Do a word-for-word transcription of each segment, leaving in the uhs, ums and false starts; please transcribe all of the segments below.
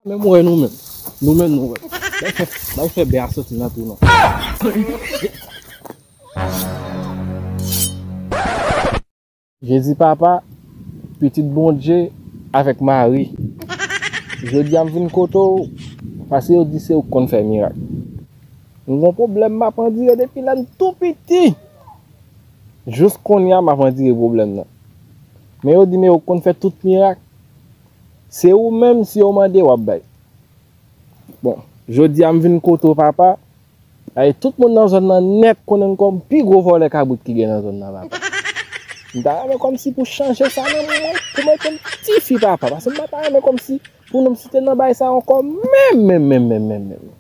Menm wè nou menm. Nou menm nou wè. Bay fè, bay fè bè a soti nan twou non. Jezi papa, pitit Bondye avèk Mari. Jodi a m vin kote w, paske yo di se ou k konn fè mirak. M gon pwoblèm m ap andire depi lè m tou piti. Jous kounye a m ap andire pwoblèm nan. Men yo di men ou k konn fè tout mirak. Se ou menm si yo mande w ap bay. Bon, jodi a m vin kote w papa. Ay, tout moun nan zòn nan nèt konnen m kòm pi gwo vòlè kabrit ki gen nan zòn nan, papa. M ta renmen kòmsi pou chanje sa nan men mwen, pou mete m tifi, papa. Paske m pa ta renmen kòmsi pou nou m site nan bay sa ankò, menm, menm, menm, menm, menm, menm.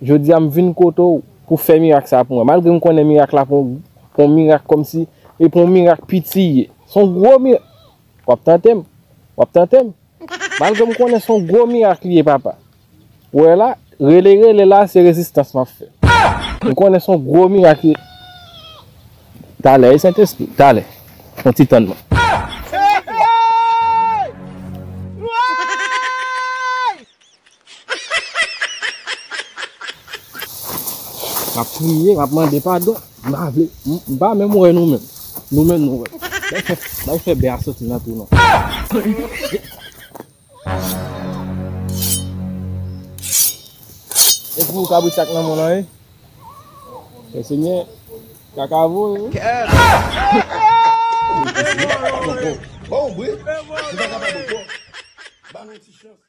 Jodi a m vin kote w pou fè mirak sa pou mwen. Malgre m konnen mirak la pou, pou mirak kòmsi, e pou mirak piti ye. Se yon gwo mirak. W ap tante m. W ap tante m. Malgre m konnen se yon gwo mirak li ye, papa. Ou wè la, rele, rele la, se rezistans m ap fè. M konnen se yon gwo mirak li ye. Talè, e Sentespri, talè. Yon ti tann mwen. M ap priye, m ap mande padon. M pa vle, m, m pa menm wè nou menm. Nou menm nou wè. Bay fè, bay fè bè a soti nan twou non. E pou kabrit sa k nan men w lan, wi. Senyè, kaka voye, wi. Bon, wi. Nou pa kapab ankò. Ba nou ti chans.